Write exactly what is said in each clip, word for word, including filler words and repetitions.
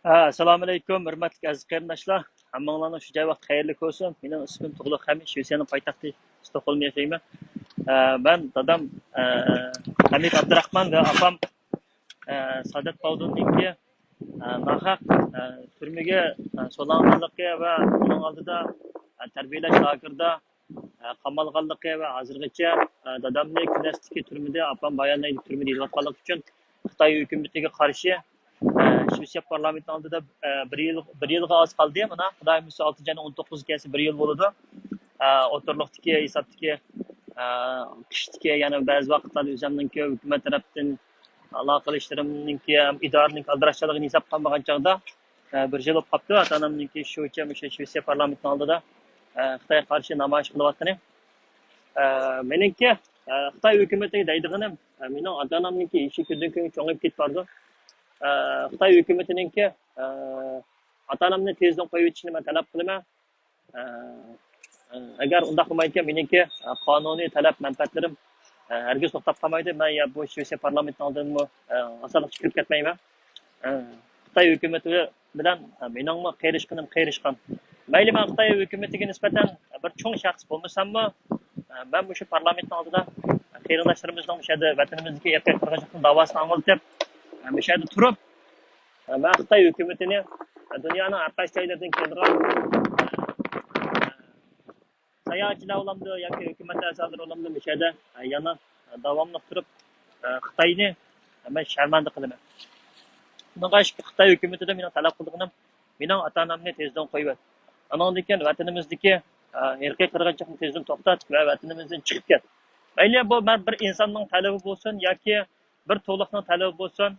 ئەسسالامۇئەلەيكۇم، ھۆرمەتلىك ئەزىز قېرىنداشلار. ھەممىڭلارنىڭ شۇ جاي ۋاقتى خەيرلىك بولسۇن. مېنىڭ ئىسمىم تۇغلۇق ھەمىش، شىۋېتسىيەنىڭ پايتەختى ستوكھولمدا ياشايمەن. ئە، مەن دادام، ئە، ھەمىد ئابدۇراخمان ۋە ئاپام، ئە، سادەت باۋدۇننىڭكى، ئە، ناھەق، ئە، تۈرمىگە، ئە، سولانغانلىقى ۋە ئۇنىڭ ئالدىدا، ئە، تەربىيەلەش لاگېرىدا، ئە، قامالغانلىقى ۋە ھازىرغىچە، ئە، دادامنى كۈنەستىكى تۈرمىدە، ئاپام بايانايدىكى تۈرمىدە يېتىۋاتقانلىقى ئۈچۈن خىتاي ھۆكۈمىتىگە قارشى، ئە، شىۋېتسىيە پارلامېنتىنىڭ ئالدىدا، ئە، بىر يىل، بىر يىلغا ئاز قالدى. مانا، خۇدايىم بۇيرۇسا، ئالتىنچى ئاينىڭ ئون توققۇزى كەلسە بىر يىل بولىدۇ. ئە، ئوتتۇرىلىقتىكى ھېسابتىكى، ئە، قىشتىكى، يەنە بەزى ۋاقىتلاردا ئۆزۈمنىڭكى ھۆكۈمەت تەرەپتىن ئالاقىلىشلىرىمنىڭكى، ئىدارىنىڭكى ئالدىراشچانلىقىنى ھېسابقا ئالمىغان چاغدا، ئە، بىر يىل بولۇپ قاپتۇ، ئاتا-ئانامنىڭكى شۇ شىۋېتسىيە پارلامېنتىنىڭ ئالدىدا، ئە، خىتايغا قارشى نامايىش قىلىۋاتقىنى. ئە، مېنىڭكى، ئە، خىتاي ھۆكۈمىتىگە دەيدىغىنىم، ئە، مېنىڭ ئاتا-ئانامنىڭكى يېشى كۈندىن-كۈنگە چوڭىيىپ كېتىپ بارىدۇ. ئە، خىتاي ھۆكۈمىتىنىڭكى، ئە، ئاتا-ئانامنى تېزدىن قويۇۋېتىشىنى مەن تەلەپ قىلىمەن. ئە، ئە، ئەگەر ئۇنداق بولمايدىكەن، مېنىڭكى، ئە، قانۇنىي تەلەپ، مەنپەئەتلىرىم، ئە، ھەرگىز توختاپ قالمايدۇ. مەن يا بۇ شىۋېتسىيە پارلامېنتىنىڭ ئالدىدىنمۇ، ئە، ئاسانلىقچە كىرىپ كەتمەيمەن. ئە، خىتاي ھۆكۈمىتى بىلەن، ئە، مېنىڭمۇ قېرىشقىنىم قېرىشقان. مەيلى، مەن خىتاي ھۆكۈمىتىگە نىسبەتەن بىر چوڭ شەخس بولمىساممۇ، ئە، مەن مۇشۇ پارلامېنتنىڭ ئالدىدا قېرىنداشلىرىمىزنىڭ مۇشۇ يەردە ۋەتىنىمىزدىكى ئىرقىي قىرغىنچىلىقنىڭ داۋاسىنى ئاڭلىتىپ، ئە، مۇشۇ يەردە تۇرۇپ، ئە، مەن خىتاي ھۆكۈمىتىنى، ئە، دۇنيانىڭ ھەر قايسى جايلىرىدىن كېلىدىغان، ئە، ساياھەتچىلەر بولامدۇ ياكى ھۆكۈمەت ئەزالىرى بولامدۇ، مۇشۇ يەردە، ئە، يەنە داۋاملىق تۇرۇپ، ئە، خىتاينى مەن شەرمەندە قىلىمەن. شۇنىڭغا خىتاي ھۆكۈمىتىدىن مېنىڭ تەلەپ قىلىدىغىنىم، مېنىڭ ئاتا-ئانامنى تېزدىن قويۇۋەت. ئانىڭدىن كېيىن ۋەتىنىمىزدىكى، ئە، ئىرقىي قىرغىنچىلىقنى تېزدىن توختات ۋە ۋەتىنىمىزدىن چىقىپ كەت. مەيلى، بۇ مەن بىر ئىنساننىڭ تەلىپى بولسۇن ياكى بىر تۇغلۇقنىڭ تەلىپى بولسۇن،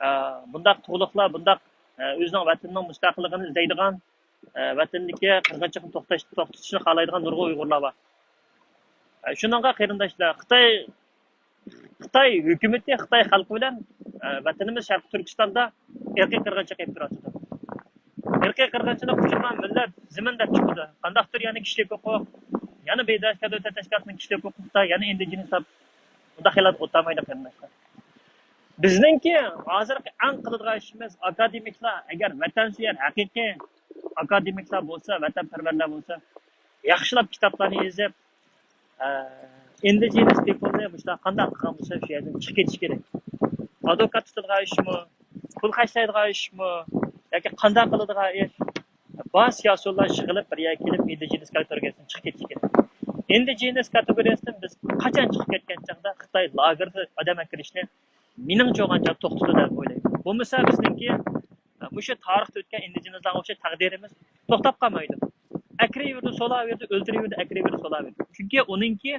ئە، بۇنداق تۇغلۇقلار، بۇنداق، ئە، ئۆزىنىڭ ۋەتىنىنىڭ مۇستەقىللىقىنى ئىزدەيدىغان، ئە، ۋەتىنىدىكى قىرغىنچىلىقنى توختاش-، توختىتىشنى خالايدىغان نۇرغۇن ئۇيغۇرلار بار. ئە، شۇنىڭغا قېرىنداشلار، خىتاي، خىتاي ھۆكۈمىتى خىتاي خەلقى بىلەن، ئە، ۋەتىنىمىز شەرقىي تۈركىستاندا ئىرقىي قىرغىنچىلىق ئېلىپ بېرىۋاتىدۇ. ئىرقىي قىرغىنچىلىق ئۇچرىغان مىللەت زېمىن دەپ چىقىدۇ. قانداقتۇر يەنە كىشىلىك ھوقۇق، يەنە بىردەملىك دۆلەت تەشكىلاتىنىڭ كىشىلىك ھوقۇقتا، يەنە ئىندىجېنىس دەپ، بۇنداق خىيالات ئولتۇرمايدۇ قېرىنداشلار. بىزنىڭكى ھازىرقى ئەڭ قىلىدىغان ئىشىمىز، ئاكادېمىكلار، ئەگەر ۋەتەنسۆيەر ھەقىقىي ئاكادېمىكلار بولسا، ۋەتەنپەرۋەرلەر بولسا، ياخشىلاپ كىتابلارنى يېزىپ، ئە، ئىندىجېنس پىپلنى مۇشۇنداق قانداق قىلغان بولسا، شۇ يەردىن چىقىپ كېتىش كېرەك. ئادۋوكات تۇتىدىغان ئىشمۇ، پۇل خەجلەيدىغان ئىشمۇ ياكى قانداق قىلىدىغان ئىش؟ بار سىياسىيونلار يىغىلىپ بىر يەرگە كېلىپ، ئىندىجېنس كاتېگورىيەسىدىن چىقىپ كېتىش كېرەك. ئىندىجېنس كاتېگورىيەسىدىن بىز قاچان چىقىپ كەتكەن چاغدا خىتاي لاگېردا ئادەم ئەكىرىشنى، مېنىڭچە، ئويغانچە توختىتىدۇ دەپ ئويلايمەن. بولمىسا بىزنىڭكى مۇشۇ تارىختا ئۆتكەن ئىندىجېنسلارغا ئوخشاش تەقدىرىمىز توختاپ قالمايدۇ. ئەكىرىۋېرىدۇ، سولاۋېرىدۇ، ئۆلتۈرۈۋېرىدۇ، ئەكىرىۋېرىدۇ، سولاۋېرىدۇ. چۈنكى ئۇنىڭكى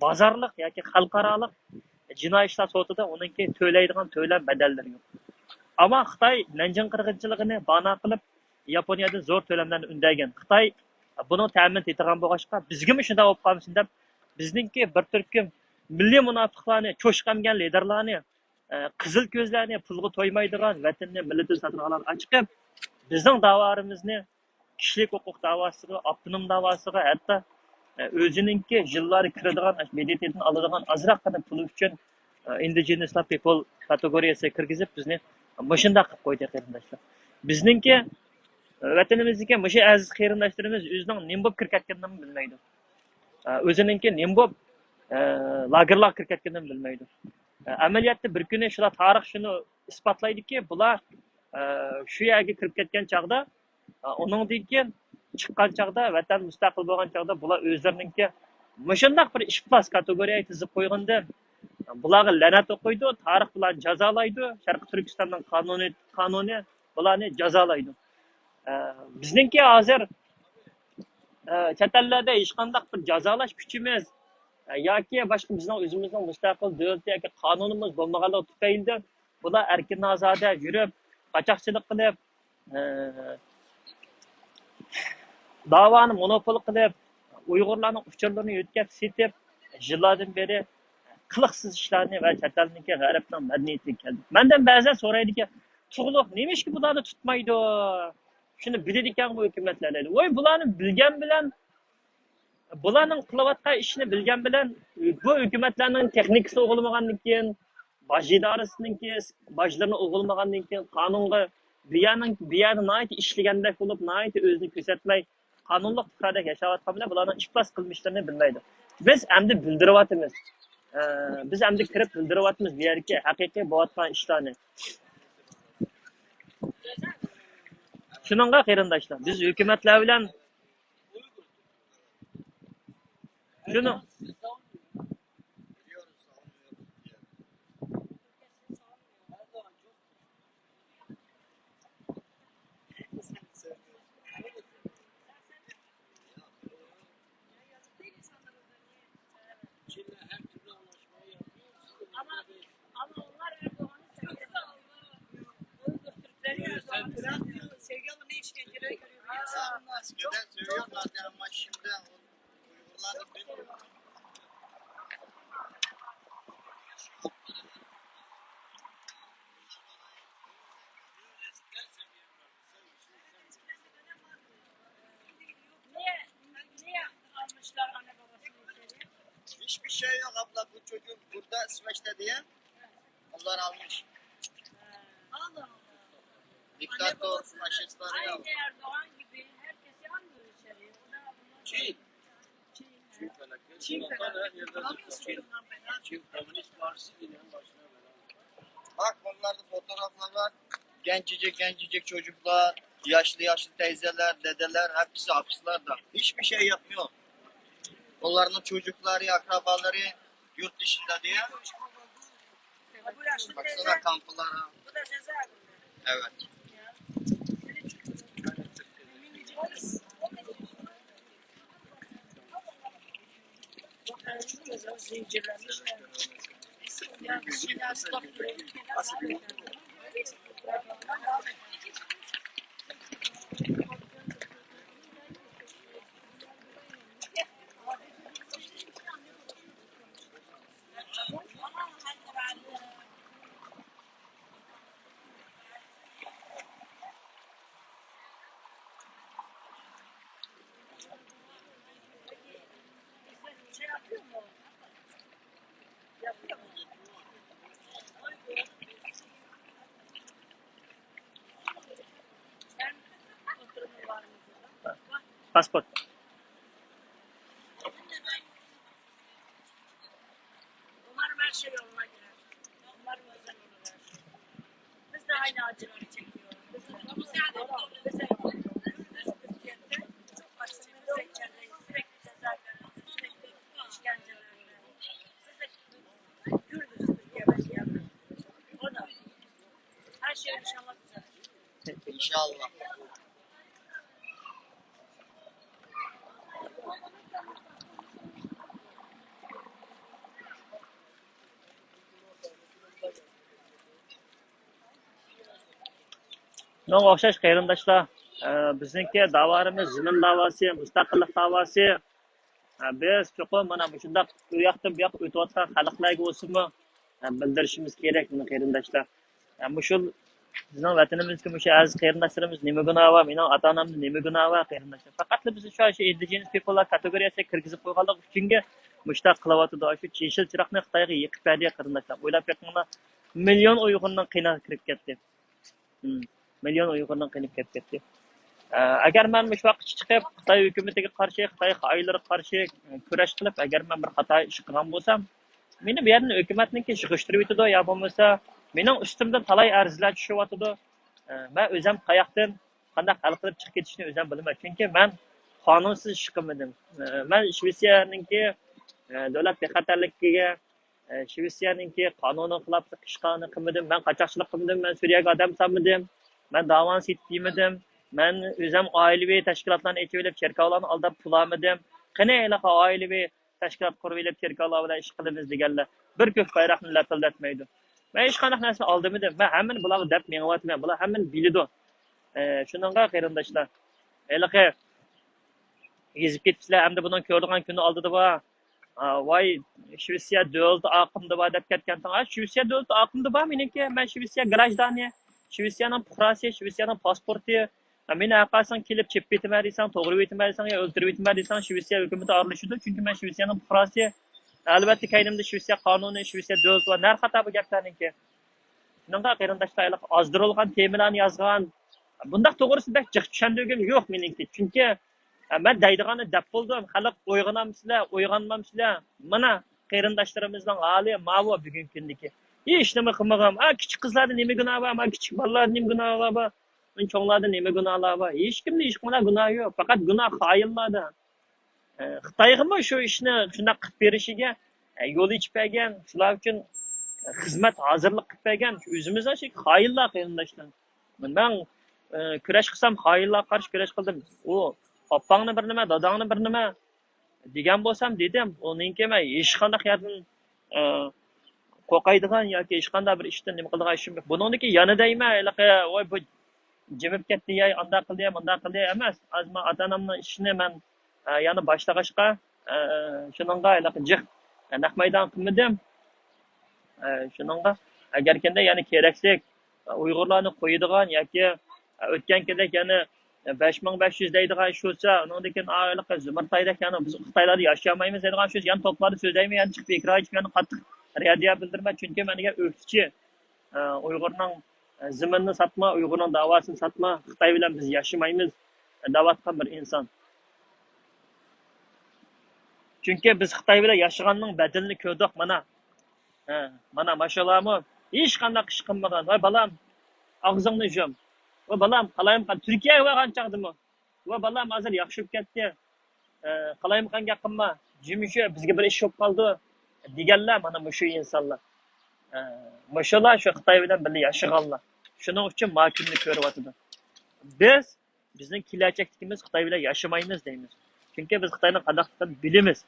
بازارلىق ياكى خەلقئارالىق جىنايى ئىشلار سوتىدا ئۇنىڭكى تۆلەيدىغان تۆلەم بەدەللىرى يوق. ئەمما خىتاي نەنجىڭ قىرغىنچىلىقىنى باھانە قىلىپ، ياپونىيەدىن زور تۆلەملەرنى ئۈندەيگەن. خىتاي بۇنىڭ تەمىنى تېتىغان بولغاچقا، بىزگىمۇ شۇنداق بولۇپ قالمىسۇن دەپ، بىزنىڭكى بىر تۈركۈم مىللىي مۇناپىقلارنى، چوشقا ئەمگەن لىدېرلارنى، ئە، قىزىل كۆزلەرنى، پۇلغا تويمايدىغان، ۋەتىنىنى، مىللىتىنى ساتىدىغانلارنى ئاچىقىپ، بىزنىڭ داۋالىرىمىزنى كىشىلىك ھوقۇق داۋاسىغا، ئاپتونوم داۋاسىغا، ھەتتا، ئە، ئۆزىنىڭكى يىللاردا كىرىدىغان، مۇددىتىدىن ئالىدىغان ئازراققىنا پۇلى ئۈچۈن، ئە، ئىندىجېنىسلار پىپل كاتېگورىيەسىگە كىرگۈزۈپ، بىزنى مۇشۇنداق قىلىپ قويدى، قېرىنداشلار. بىزنىڭكى، ئە، ۋەتىنىمىزدىكى مۇشۇ ئەزىز قېرىنداشلىرىمىز ئۆزىنىڭ نېمە بولۇپ كىرىپ كەتكىنىنىمۇ بىلمەيدۇ. ئە، ئۆزىنىڭكى نېمە بولۇپ، ئە، لاگېرلارغا كىرىپ كەتكىنىنىمۇ بىلمەيدۇ. ئە، ئەمەلىيەتتە بىر كۈنى شۇلار، تارىخ شۇنى ئىسپاتلايدۇكى، بۇلار، ئە، شۇ يەرگە كىرىپ كەتكەن چاغدا، ئۇنىڭدىن كېيىن چىققان چاغدا، ۋەتەن مۇستەقىل بولغان چاغدا بۇلار ئۆزلىرىنىڭكى مۇشۇنداق بىر ئىپلاس كاتېگورىيەگە تىزىپ قويغىنىدىن، بۇلارغا لەنەت ئوقۇيدۇ، تارىخ بۇلارنى جازالايدۇ، شەرقىي تۈركىستاننىڭ قانۇنى، قانۇنى بۇلارنى جازالايدۇ. ئە، بىزنىڭكى ھازىر، ئە، چەت ئەللەردە ھېچقانداق بىر جازالاش كۈچىمىز، ئە، ياكى باشقا بىزنىڭ ئۆزىمىزنىڭ مۇستەقىل دۆلىتى ياكى قانۇنىمىز بولمىغانلىقى تۈپەيلىدىن بۇلار ئەركىن ئازادە يۈرۈپ، قاچاقچىلىق قىلىپ، ئە، داۋانى مونوپول قىلىپ، ئۇيغۇرلارنىڭ ئۇچۇرلىرىنى يۆتكەپ سېتىپ، يىللاردىن بېرى قىلىقسىز ئىشلارنى ۋە چەت ئەلنىڭكى غەربنىڭ مەدەنىيىتىگە كەلدى. مەندىن بەزىلەر سورايدىكەن، تۇغلۇق، نېمىشقا بۇلارنى تۇتمايدۇ؟ شۇنى بىلىدىكەنغۇ ھۆكۈمەتلەر دەيدۇ. ۋاي، بۇلارنى بىلگەن بىلەن، بۇلارنىڭ قىلىۋاتقان ئىشىنى بىلگەن بىلەن، بۇ ھۆكۈمەتلەرنىڭ تېخنىكىسىنى ئوغرىلىمىغاندىن كېيىن، باج ئىدارىسىنىڭكى باجلىرىنى ئوغرىلىمىغاندىن كېيىن، قانۇنغا بۇ يەرنىڭ، بۇ يەردە ناھايىتى ئىشلىگەندەك بولۇپ، ناھايىتى ئۆزىنى كۆرسەتمەي، قانۇنلۇق پۇقرادەك ياشاۋاتقان بىلەن بۇلارنىڭ ئىپلاس قىلمىشلىرىنى بىلمەيدۇ. بىز ئەمدى بىلدۈرۈۋاتىمىز. ئە، بىز ئەمدى كىرىپ بىلدۈرۈۋاتىمىز بۇ يەردىكى ھەقىقىي بولۇۋاتقان ئىشلارنى. شۇنىڭغا قېرىنداشلار، بىز ھۆكۈمەتلەر بىلەن شۇنىڭ Ama onlar Erdoğan'ı seviyor. Özgür Türkleri Erdoğan'ı seviyor. Sevgi Hanım ne işkence görüyor? Eskiden seviyorlardı ama şimdi Uygurlar da bilmiyor. Niye, niye almışlar anne babasını içeri? Hiçbir şey yok abla. Bu çocuk burada İsveç'te diye. Bunlar almış. Allah Allah. Diktatör, faşistler ya. Aynı Erdoğan gibi herkesi almıyor içeri. O da bunlar Çin. Çin. Çin felaket. Çin felaket. Alamıyorsun ki ondan beraber. Çin Komünist Partisi yine başına bela. Bak, onlarda fotoğraflar var. Gencecik gencecik çocuklar, yaşlı yaşlı teyzeler, dedeler hepsi hapislerde. Hiçbir şey yapmıyor. Onların çocukları, akrabaları yurt dışında diye. Baksana kamplara. Evet. Pasport. Umarım her şey yoluna girer. Umarım özel olur her şey. Biz de aynı acıları çekiyoruz. Biz de, biz de, biz de Türkiye'de çok başımız içerideyiz. Sürekli cezaevlerinde, sürekli işkencelerle. Siz de Kürdüz Türkiye'de. O da. Her şey inşallah düzelir. İnşallah. شۇنىڭغا ئوخشاش قېرىنداشلار، ئە، بىزنىڭكى داۋالىرىمىز زېمىن داۋاسى، مۇستەقىللىق داۋاسى. ئە، بىز چوقۇم مانا مۇشۇنداق ئۇ ياقتىن بۇ ياققا ئۆتۈۋاتقان خەلقلەرگە بولسىمۇ، ئە، بىلدۈرۈشىمىز كېرەك بۇنى قېرىنداشلار. ئە، مۇشۇ بىزنىڭ ۋەتىنىمىزدىكى مۇشۇ ئەزىز قېرىنداشلىرىمىز نېمە گۇناھى بار؟ مېنىڭ ئاتا-ئانامدا نېمە گۇناھى بار قېرىنداشلار؟ پەقەتلا بىزنى شۇ، شۇ ئىندىجېنس پىپللار كاتېگورىيەسىگە كىرگۈزۈپ قويغانلىقى ئۈچۈنگە مۇشۇنداق قىلىۋاتىدۇ. شۇ چىشىل چىراغنى خىتايغا يېقىپ بەردى قېرىنداشلار. ئويلاپ بېقىڭلار، مىليون ئۇيغۇرنىڭ قېنىغا كىرىپ كەتتى. مم. مىليون ئۇيغۇرنىڭ قېنى كېتىپ كەتتى. ئە، ئەگەر مەن مۇشۇ ۋاقىتتا چىقىپ، خىتاي ھۆكۈمىتىگە قارشى، خىتاي خائىنلىرىغا قارشى، ئە، كۈرەش قىلىپ، ئەگەر مەن بىر خاتا ئىش قىلغان بولسام، مېنى بۇ يەردىن ھۆكۈمەتنىڭكى يىغىشتۇرۇۋېتىدۇ يا بولمىسا مېنىڭ ئۈستۈمدىن تالاي ئەرزلەر چۈشۈۋاتىدۇ. ئە، مەن ئۆزۈم قاياقتىن، قانداق ھەل قىلىپ چىقىپ كېتىشنى ئۆزۈم بىلىمەن. چۈنكى مەن قانۇنسىز ئىش قىلمىدىم. ئە، مەن شىۋېتسىيەنىڭكى، ئە، دۆلەت بىخەتەرلىكىگە ئە، شىۋېتسىيەنىڭكى قانۇنىغا خىلاپلىق ئىشلارنى قىلمىدىم، مەن قاچاقچىلىق قىلمىدىم، مەن سۈرىيەگە ئادەم سالمىدىم، مەن داۋانى سېتىپ يېمىدىم، مەن ئۆزۈم ئائىلىۋى تەشكىلاتلارنى ئېچىۋېلىپ، چېركاۋلارنى ئالداپ پۇل ئالمىدىم. قېنى ھېلىقى ئائىلىۋى تەشكىلات قۇرۇۋېلىپ، چېركاۋلار بىلەن ئىش قىلىمىز دېگەنلەر بىر كۆك بايراقنى لەپىلدەتمەيدۇ. مەن ھېچقانداق نەرسىنى ئالدىمىدىم. مەن ھەممىنى بۇلارغا دەپ مېڭىۋاتىمەن. بۇلار ھەممىنى بىلىدۇ. ئە، شۇنىڭغا قېرىنداشلار، ھېلىقى يېزىپ كېتىپسىلەر، ئەمدى بۇنىڭ كۆرىدىغان كۈنى ئالدىدا بار. ئا، ۋاي، شىۋېتسىيە دۆلىتى ئاقىمدا بار دەپ كەتكەنتىڭ. ئا، شىۋېتسىيە دۆلىتى ئاقىمدا بار مېنىڭكى. مەن شىۋېتسىيە گراژدانى، شىۋېتسىيەنىڭ پۇقراسى، شىۋېتسىيەنىڭ پاسپورتى. ئا، مېنى ھەرقايسىڭ كېلىپ چېپىۋېتىمەن دېسەڭ، توغرىۋېتىمەن دېسەڭ يا ئۆلتۈرۈۋېتىمەن دېسەڭ، شىۋېتسىيە ھۆكۈمىتى ئارىلىشىدۇ. چۈنكى مەن شىۋېتسىيەنىڭ پۇقراسى. ئەلۋەتتە، كەينىمدە شىۋېتسىيە قانۇنى، شىۋېتسىيە دۆلىتى بار. نەرخاتا بۇ گەپلەرنىڭكى. شۇنىڭغا قېرىنداشلار، ھېلىقى ئازدۇرۇلغان تېمىلارنى يازغان، بۇنداق توغرىسىدا بەك جىق چۈشەندۈرگۈم يوق مېنىڭكى. چۈنكى، ئە، مەن دەيدىغاننى دەپ بولدۇم. خەلق ئويغىنامسىلەر، ئويغانمامسىلەر؟ مانا قېرىنداشلىرىمىزنىڭ ھالى ماۋۇ بۈگۈنكى كۈندىكى. ھېچ نېمە قىلمىغان. ئا، كىچىك قىزلاردا نېمە گۇناھ بار؟ ما كىچىك بالىلاردا نېمە گۇناھ بار؟ چوڭلاردا نېمە گۇناھلار بار؟ ھېچكىمدە ھېچقانداق گۇناھ يوق. پەقەت گۇناھ خائىنلاردا. ئە، خىتايغىمۇ شۇ ئىشنى شۇنداق قىلىپ بېرىشىگە، ئە، يول ئېچىپ بەرگەن، شۇلار ئۈچۈن، ئە، خىزمەت ھازىرلىق قىلىپ بەرگەن، ئۆزىمىزنىڭ شۇ خائىنلار قېرىنداشلار. مەن، ئە، كۈرەش قىلسام خائىنلارغا قارشى كۈرەش قىلدىم. ئۇ ئاپاڭنى بىر نېمە، داداڭنى بىر نېمە دېگەن بولسام دېدىم. ئۇنىڭكى مەن ھېچقانداق يەردىن، ئە، قورقايدىغان ياكى ھېچقانداق بىر ئىشتىن نېمە قىلىدىغان ئىشىم يوق. بۇنىڭدىكى يەنە دەيمەن، ھېلىقى، ۋاي، بۇ جىمىپ كەتتى ياي، ئانداق قىلدى ياي، مۇنداق قىلدى ياي ئەمەس. ھازىر مەن ئاتا-ئانامنىڭ ئىشىنى مەن، ئە، يەنە باشلىغاچقا، ئە، شۇنىڭغا ھېلىقى جىق، ئە، نەق مەيدان قىلمىدىم. ئە، شۇنىڭغا ئەگەركەندە يەنە كېرەكلىك، ئە، ئۇيغۇرلارنى قويىدىغان ياكى، ئە، ئۆتكەنكىدەك يەنە، ئە، بەش مىڭ بەش يۈز دەيدىغان ئىش بولسا، ئۇنىڭدىن كېيىن، ئا، ھېلىقى زۇمرىتايدەك يەنە بىز خىتايلاردا ياشىيالمايمىز دەيدىغان ئىش بولسا، يەنە توپلاردا سۆزلەيمەن، يەنە چىقىپ ئېكرانغا چىقىپ يەنە قاتتىق رەددىيە بىلدۈرىمەن. چۈنكى مەن دېگەن ئۆكتىچى، ئە، ئۇيغۇرنىڭ، ئە، زېمىنىنى ساتما، ئۇيغۇرنىڭ داۋاسىنى ساتما، خىتاي بىلەن بىز ياشىمايمىز دەۋاتقان بىر ئىنسان. چۈنكى بىز خىتاي بىلەن ياشىغاننىڭ بەدىلىنى كۆردۇق، مانا. ھە، مانا ماشۇلارمۇ ھېچقانداق ئىش قىلمىغان. ۋاي بالام، ئاغزىڭنى يۇم. ۋاي بالام، قالايمىقان تۈركىيەگە بارغان چاغدىمۇ، ۋاي بالام، ھازىر ياخشى بولۇپ كەتتى. ئە، قالايمىقان گەپ قىلما. جىمىشە، بىزگە بىر ئىش بولۇپ قالدى دېگەنلەر مانا مۇشۇ ئىنسانلار. ئە، مۇشۇلار شۇ خىتاي بىلەن بىللە ياشىغانلار. شۇنىڭ ئۈچۈن ما كۈننى كۆرۈۋاتىدۇ. بىز بىزنىڭ كېلەچەكتىكىمىز خىتاي بىلەن ياشىمايمىز دەيمىز. چۈنكى بىز خىتاينىڭ قانداقلىقىنى بىلىمىز.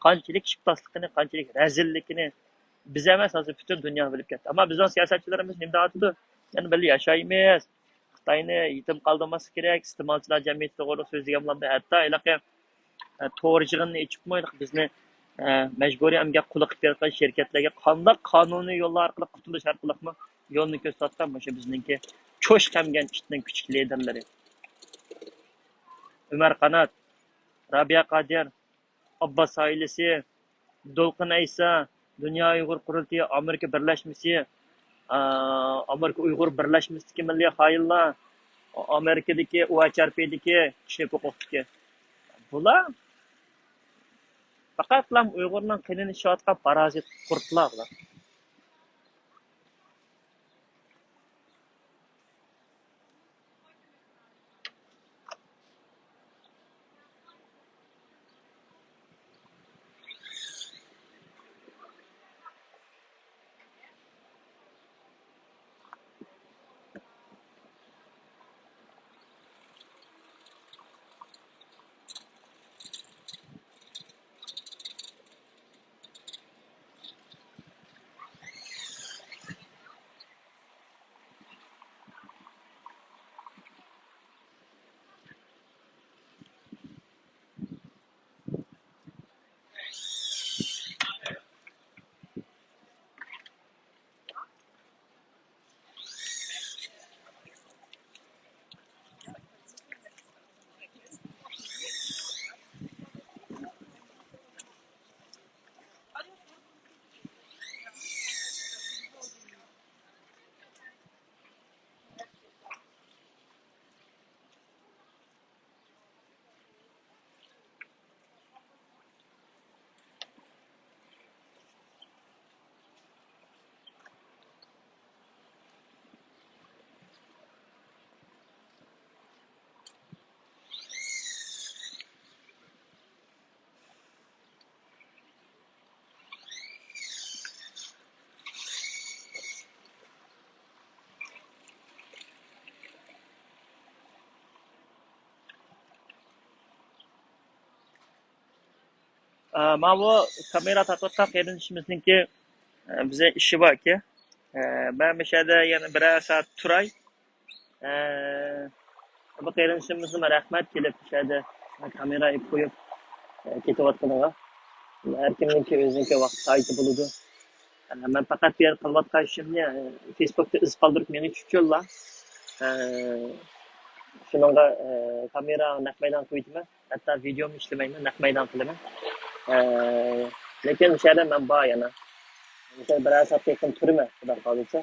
قانچىلىك ئىپلاسلىقىنى، قانچىلىك رەزىللىكىنى بىز ئەمەس، ھازىر پۈتۈن دۇنيا بىلىپ كەتتى. ئەمما بىزنىڭ سىياسەتچىلىرىمىز نېمە دەۋاتىدۇ؟ يەنە بىللە ياشايمىز. خىتاينى يېتىم قالدۇرماسلىق كېرەك، ئىستېمالچىلار جەمئىيىتى توغرىلىق سۆزلىگەن بولامدۇ؟ ھەتتا ھېلىقى، ئە، تور يىغىنىنى ئېچىپمۇ ھېلىقى بىزنى، ئە، مەجبۇرىي ئەمگەك قۇلى قىلىپ بېرىدىغان شىركەتلەرگە قانداق قانۇنىي يوللار ئارقىلىق قۇتۇلۇش ئارقىلىقمۇ يولنى كۆرسىتىۋاتقان مۇشۇ بىزنىڭكى چوش قەمگەن ئىتنىڭ كۈچۈك لىدېرلىرى. ئۆمەر قانات، رابىيە قادىر، ئابباس ئائىلىسى، دولقۇن ئەيسا، دۇنيا ئۇيغۇر قۇرۇلتىيى، ئامېرىكا بىرلەشمىسى، ئا، ئامېرىكا ئۇيغۇر بىرلەشمىسىدىكى مىللىي خائىنلار، ئامېرىكىدىكى ئۇ ئەچ ئار پىدىكى كىشىلىك ھوقۇقتىكى. بۇلار پەقەتلا ئۇيغۇرنىڭ قېنىنى ئىچىۋاتقان پارازىت قۇرتلار بۇلار. ئە، ماۋۇ كامېرا تارتىۋاتقان قېرىندىشىمىزنىڭكى، ئە، بىزنىڭ ئىشى باركى. ئە، مەن مۇشۇ يەردە يەنە بىرەر سائەت تۇراي. ئە، بۇ قېرىندىشىمىزغىمۇ رەھمەت كېلىپ مۇشۇ يەردە كامېرا ئېلىپ قويۇپ، ئە، كېتىۋاتقىنىغا. ھەر كىمنىڭكى ئۆزىنىڭكى ۋاقىت سائىتى بولىدۇ. ئە، مەن پەقەت بۇ يەردە قىلىۋاتقان ئىشىمنى، ئە، فېيسبۇكتا ئىز قالدۇرۇپ مېڭىش ئۈچۈنلا، ئە، شۇنىڭغا، ئە، كامېرا نەق مەيدان قويۇۋېتىمەن. ھەتتا ۋىدېومۇ ئىشلىمەيمەن، نەق مەيدان قىلىمەن. ئە، لېكىن مۇشۇ يەردە مەن بار يەنە. مۇشۇ بىرەر سائەتكە يېقىن تۇرىمەن، خۇدا خالىسا.